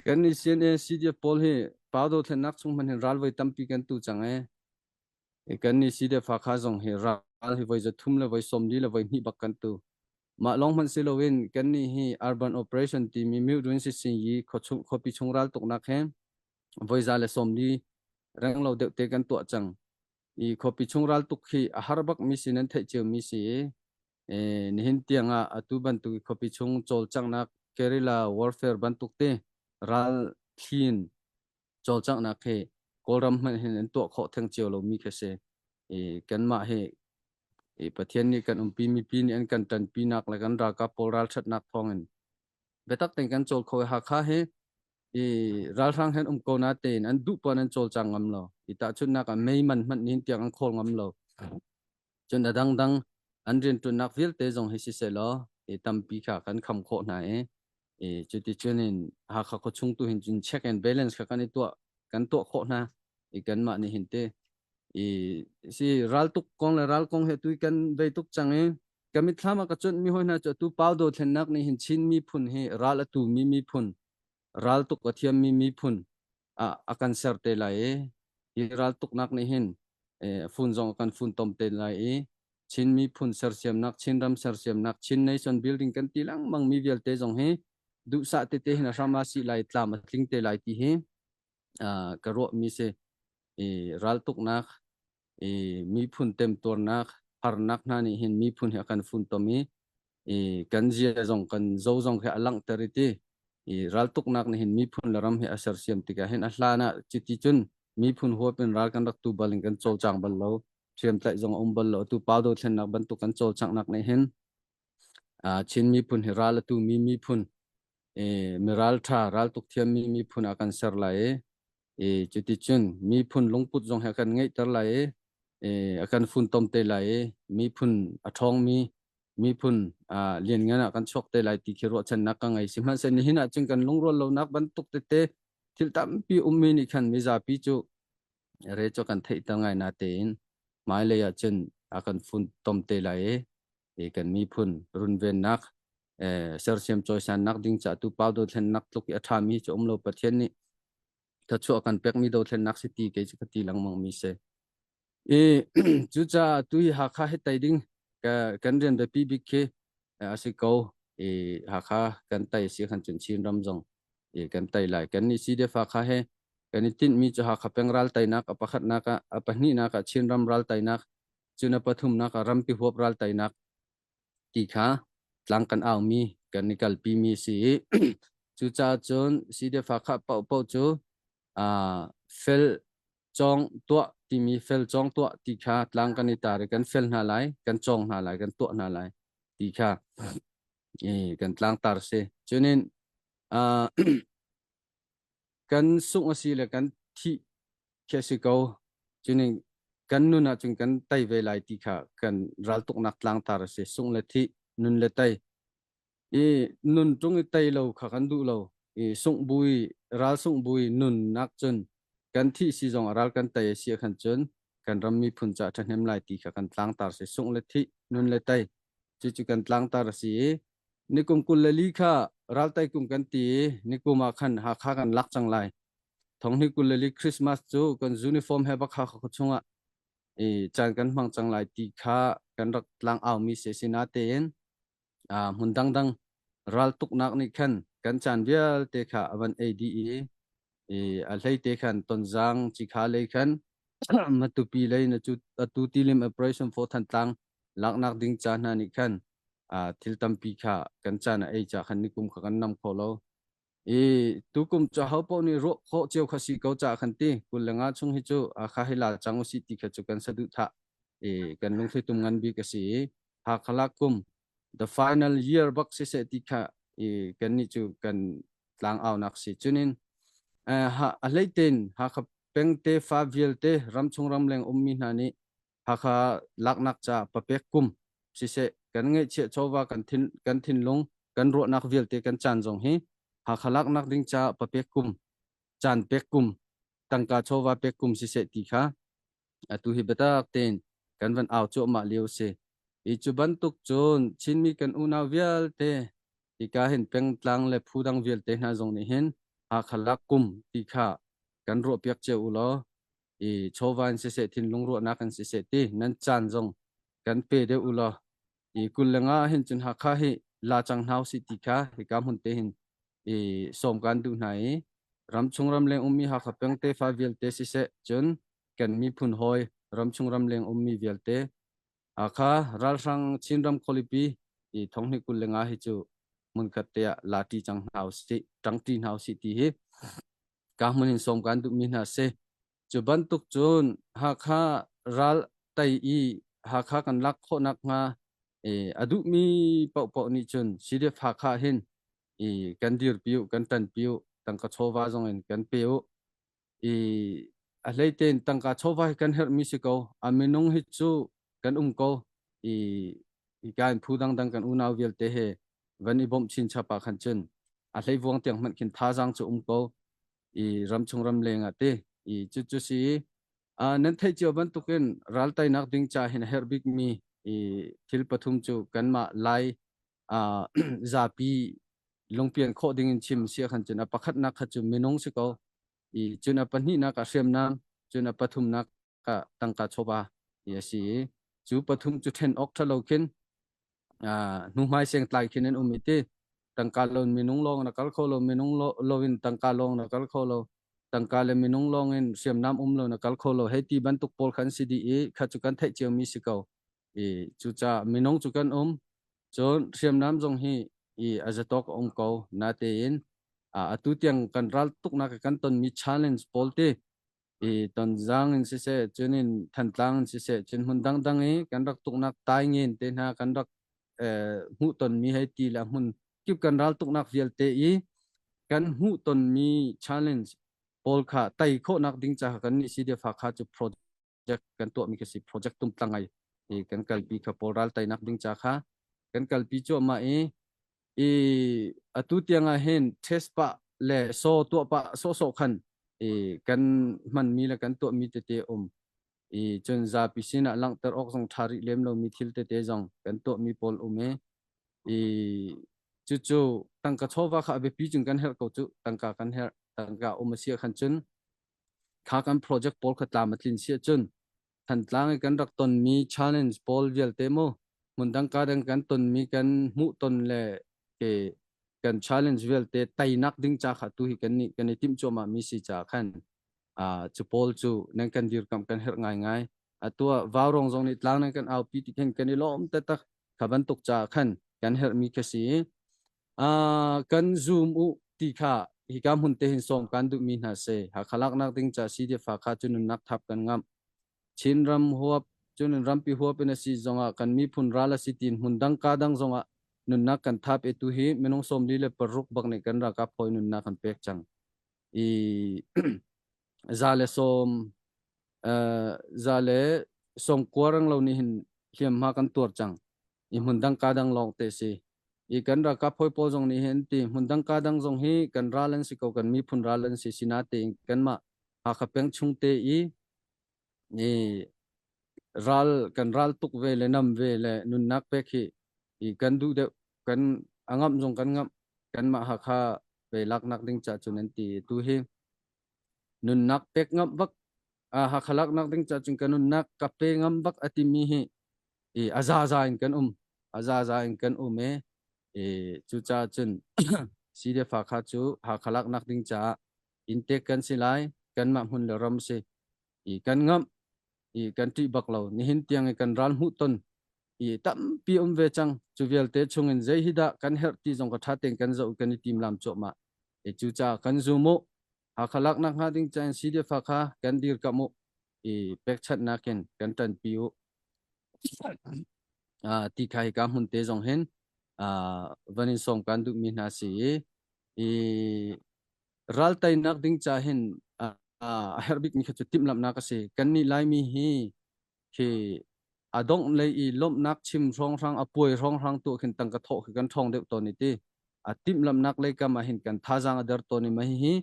Kan nih CNA CDF pawl hi pau dothlennak chung hmanh hin ral voi tampi kan tu cang ee. Kan nih CDF Hakha zong hi ral hi voi 300 le voi 40 le voi 2 bak kan tu. Mah lawng hmanh si loin kan nih hi urban operation timi Myohdun Sisinyi khuapi chung ral tuknak he voi 140 renglo deuh te kan tuah cang. I khuapi chung ral tuk hi a har bak mi si nan theih cio mi si i nihin tiang ah atu bantuk khuapi chung cawlcanghnak guerrilla warfare bantuk te ral thlin cawlcanghnak hi Kawlram hmanh hin an tuah khawh theng cio lomi khi si. I kanmah hi i Pathian nih kan umpi mipi nih an kan ṭanpinak le kan ralkap pawl ralṭhatnak thawngin biatak tein kan cawl kho i Hakha hi i ralhrang hen um ko na tein an duh pawn an cawlcang ngam lo. I tahchunhnak ah mei man hmanh nihin tiang an khawl ngam lo. Cun a dangdang an rianṭuannak vialte zong hi siseh law i tampi kha kan kham khawh hna i i cuticun in Hakha khuachung tu hin cun check and balance kha kan i tuah kan tuah khawh hna i kanmah nih hin te i si raltuk kong le ral kong he tu kan vei tuk cang i ka mitthlam ah ka cuanh mi hoi hna cu atu pau dothlennak nih hin Chin miphun hi ral a tu mi miphun raltuk a thiammi miphun ah a kan ser te lai i hi raltuknak nih hin fun zong a kan funtom te lai i Chin miphun sersiamnak, Chinram sersiamnak, Chin nation building kan ti lengmang mi vialte zong hi duhsah tete hin a hram a si lai, tlam a tling te lai ti hi ka ruahmi si. I raltuknak, i miphun temtuarnak, harnak hna nih hin miphun hi a kan funtom i i kan zia zong kan zo zong khi a langhter i ti i raltuknak nih hin miphun le ram hi a sersiam tikah hin a hlan ah cuti cun miphun huap in ral kan rak tu bal in kan cawlcang bal lo, hriamtlaih zong a um bal lo. Atu pau dothlennak bantuk kan cawlcanghnak nih hin Chin miphun hi ral a tu mi miphun, mi ralṭha raltuk thiammi miphun ah kan ser lai i cuticun miphun lungput zong hi a kan ngeihter lai i a kan funtom te lai i miphun a ṭhawngmi miphun lianngan ah kan chuak te lai ti khi ruahchannak ka ngei. Sihmanhsehlaw nihin ah cun kan lungrual lonak bantuk tete thil tampi ummi nih khan mizapi cu re cu kan theihter ngai na tein hmailei ah cun a kan funtom te lai i kan miphun runvennak, sersiam cawisannak ding ca tu pau dothlennak tluk i a ṭhami cu um lo. Pathian nih thluachuah kan pekmi dothlennak si ti kei cu ka ti lengmang mi si. I cucaah tu hi Hakha hi tei ding kan rian biapi bik khi a si ko. I Hakha kan tei si khan cun Chin ram zong i kan tei lai. Kan nih CDF Hakha he kan i tinhmi cu Hakha peng ral teinak a pakhatnak ah, a pahnihnak ah Chinram ral teinak, cun a pathumnak ah rampi huap ral teinak ti kha tlang kan aumi kan i kalpimi si i cucaah cun CDF Hakha paohpaoh cu fel cawng tuah timi fel cawng tuah ti kha tlang kan i tar i kan fel hna lai, kan cawng hna lai, kan tuah hna lai ti kha kan tlangtar si. Cunin kan sungh a si le kan thih khi a si ko. Cunin kan nun ahcun kan tei ve lai ti kha kan raltuknak tlangtar a si. Sungh le thih, nun le tei. I nun ṭung i tei lo kha kan duh lo. I sungh bu i ral sungh bu i nunnak cun kan thih si zong ah ral kan tei a si ahkhan cun kan ram miphun caah ṭhahnem lai ti kha kan tlangtar si. Sungh le thih, nun le tei. Cucu kan tlangtar a si i nikum 24 kha raltai kum kan ti i nikum ah khan Hakha kan lak cang lai. Thonghni 24 Christmas cu kan uniform he bak Hakha khua chungah i caan kan hmang cang lai ti kha kan rak tlang aumi si. Sinatein hmun dangdang raltuknak nih khan kan caan vialte kha a van ei dih i a hlei te khan Tonzang Cikha lei khan Matupi lei na cu atu tilim operation for Thantlang laknak ding ca hna nih khan thil tampi kha kan caan a ei ca khan nikum kha kan nam kho lo i tukum cu ho paoh nih ruah khawh cio kha si ko ca khan ti 25 chung hi cu kha hi la cang usih ti kha cu kan saduhthah i kan lungthli tum ngan bik a si i Hakha kum the final year bak siseh ti kha i kan nih cu kan tlang aunak si. Cunin a hleitein Hakha pengte fa vialte ramchung ramleng ummi hna nih Hakha laknak ca papek kum siseh, kan ngeihchiah chawva, kan thin kan thinlung, kan ruahnak vialte, kan caan zong hi Hakha laknak ding ca papek kum, caan pek kum, tangka chawva pek kum siseh ti kha atu hi biatak tein kan van au cuahmah lio si. I cu bantuk cun Chinmi kan unau vialte hika hin pengtlang le phu dang vialte hna zong nih hin. Hakha lak kum ti kha kan ruahpiak cio u law i chawva in siseh thinlung ruahnak in siseh ti nan caan zong kan pe deuh u law i 25 hin cun Hakha hi la cang hna usih ti kha hika hmun te hin i sawm kan duh hna i ramchung ramleng ummi Hakha peng tefa vialte siseh, cun kan miphun hawi ramchung ramleng ummi vialte Hakha ralhrang Chinram khualipi i thonghnih 25 hi cu hmunkhat te ah la ṭi cang hna usih, ṭangṭi hna usih ti hi ka hmun in sawm kan duhmi hna si. Cu bantuk cun Hakha ral tei i Hakha kan lak khawh nakhnga a duhmi paohpaoh nih cun CDF Hakha hin i kan dirpi u, kan ṭanpi u, tangka chawva zong in kan pe u. I a hlei tein tangka chawva hi kan herhmi si ko. A minung hi cu kan um ko. I hika in phu dangdang kan unau vialte he van i bawmh chinchap ah khan cun a hleivuang tiang hmanh khin thazaang cu um ko. I ramchung ramleng ah ti i cucu si nan theih cio bantukin ral teinak ding ca hin a herh bikmi i thil pathum cu kanmah Lai zapi lungpian khawh ding in chim si khan cun a pakhatnak kha cu minung si ko i cun a pahnihnak ah hriamnam, cun a pathumnak ah tangka chawva i a si i cu pathum cu ṭhen awk ṭha lo khin hnuhmai sengtlai khin an um i ti tangka loin minung lawng na kal kho lo, minung loin tangka lawng na kal kho lo, tangka le minung lawng in hriamnam um lo na kal kho lo hei ti bantuk pawl khan si dih i kha cu kan theih ciomi si ko. I cucaah minung cu kan um, cun hriamnam zong hi i a zatawk a um ko natein atu tiang kan ral tuknak kan tonmi challenge pawl ti i Tonzang in siseh, cun in Thantlang in siseh, cun hmun dangdang i kan rak tuknak taingen te hna kan rak hmuh tonmi hei ti le hmun kip kan ral tuknak vialte i kan hmuh tonmi challenge pawl kha tei khawhnak ding caah kan nih CDF Hakha cu project kan tuahmi kha si, project tumtlang ai i kan kalpi kha pawl ral teinak ding ca kha kan kalpi cuahmah i i atu tiang ah hin test pah le so tuah pah sawhsawh khan i kan hmanmi le kan tuahmi tete um i cun zapi sinah langhter awk zong ṭha rih lem lomi thil tete zong kan tuahmi pawl um i cucu tangka chawva kha a biapi cun kan herh ko cu. Tangka kan herh, tangka um a si ah khan cun kha kan project pawl kha tlam a tlin si ahcun Thantlang i kan rak tonmi challenge pawl vialte mu hmundang ka dang kan tonmi kan hmuh ton le ke kan challenge vialte teinak ding ca kha tu hi kan nih kan i timh cuahmah mi si ca khan cu pawl cu nan kan dirkamh kan herh ngaingai. Atu ah Vaurong zong nih tlang nan kan aupi ti khin kan i lawm taktak. Kha bantuk ca khan kan herhmi kha si. Kan zoom u ti kha hika hmun te hin sawm kan duhmi hna si. Hakha laknak ding ca CDF Hakha cu nunnak thap kan ngamh. Chinram huap cun rampi huap in a si zongah kan miphun ral a si tiin hmun dang ka dang zongah nunnak kan thap e tu hi minung 46 bak nih kan ralkap hawi nunnak kan pek cang i 110 190 rang lo nih hin hliamhma kan tuar cang i hmun dang ka dang lawng te si i kan ralkap hawi pawl zong nih hin ti hmun dang ka dang zong hi kan ral an si ko, kan miphun ral an si. Sinatein kanmah Hakha peng chung te i i ral kan ral tuk ve le nam ve le nunnak pek hi i kan duh deuh, kan a ngamh zong kan ngamh, kanmah Hakha pe laknak ding ca cun an ti. Tu hi nunnak pek ngamh bak, Hakha laknak ding ca cun ka nunnak ka pe ngam bak a timi hi i a zaza in kan um, a zaza in kan um e i cucaah cun CDF Hakha cu Hakha laknak ding caah inntek kan si lai. Kanmah hmun le ram si i kan ngamh i kan ṭih bak lo. Nihin tiang i kan ral hmuh ton i tampi um ve cang. Cu vialte chungin zei hi dah kan herh ti zong ka ṭha tein kan zoh, kan i timlam cuahmah i cucaah kan zum u. Hakha laknak hnga ding cain CDF Hakha kan dirkamh u i pekchanhnak in kan ṭanpi u ti kha hika hmun te zong hin van in sawm kan duhmi hna si i ral teinak ding ca hin a herh bikmi kha cu timhlamhnak a si. Kannih Laimi hi khi a dongh lei i lawmhnak chim hrawnghrang, a puai hrawnghrang tuah khin tangka thawh khi kan ṭhawng deuh tawn i ti a timhlamhnak lei kam ah hin kan thazaang a der tawn i mah hihi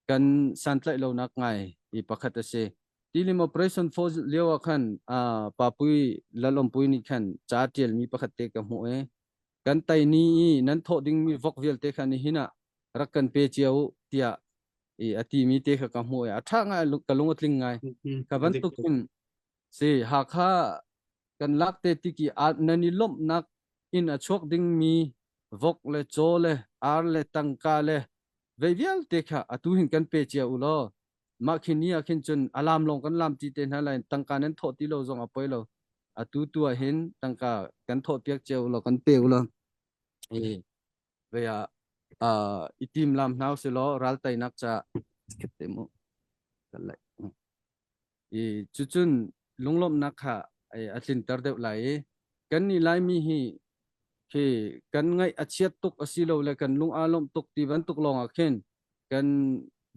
kan santlaih lonak ngai i pakhat a si. Tilim Operation Force lio ah khan Papui Lalawmpui nih khan ca ṭialmi pakhat te ka hmuh i kan tai ni i nan thawh dingmi vok vialte kha nihin ah Rak kan pe cio u tiah i a timi te kha ka hmuh i a ṭha ngai ka lung a tling ngai. Ka bantuk in si Hakha kan lak te tiki nan i lawmhnak in a chuak dingmi vok le caw le ar le tangka le vei vialte kha atu hin kan pe cia u law mah khi ni ah khin cun a lam lawng kan lam ti te hna lai tangka nan thawh ti lo zong a poi lo atu tu ah hin tangka kan thawh piak cia u law kan pe u law ve ah i tim lam hna usih law ral teinak ca te mu i cucun lunglawmhnak kha a tlinter deuh lai i kan nih Laimi hi khi kan ngaih a chiat tuk a si lo le kan lung aa lawmh tuk ti bantuk lawng ah khin kan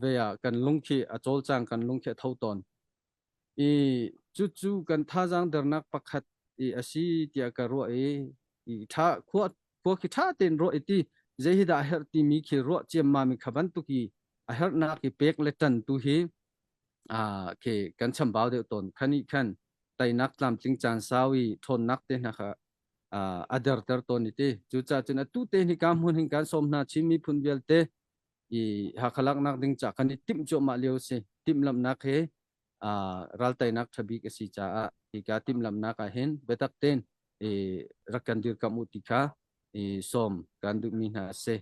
ve ah kan lung khi a cawlcang kan lung khi a tho tawn i cucu kan thazaang dernak pakhat i a si tiah ka ruah i i ṭha khua khua khi ṭha tein ruah i ti zei hi dah a herh timi khi ruah ciammam i kha bantuk i a herhnak i pek le ṭan tu hi khi kan chambau deuh tawn. Khan i khan teinak tlamtling caan sau i ṭhawnnak te hna kha a derter tawn i ti. Cucaah cun atu te hi ka hmun hin kan sawm hna Chin miphun vialte i Hakha laknak ding ca kan i timh cuahmah lio si. Timhlamhnak he ralteinak ṭha bik a si caah hika timhlamhnak ah hin biatak tein i rak kan dirkamh u ti kha i sawm kan duhmi hna a si.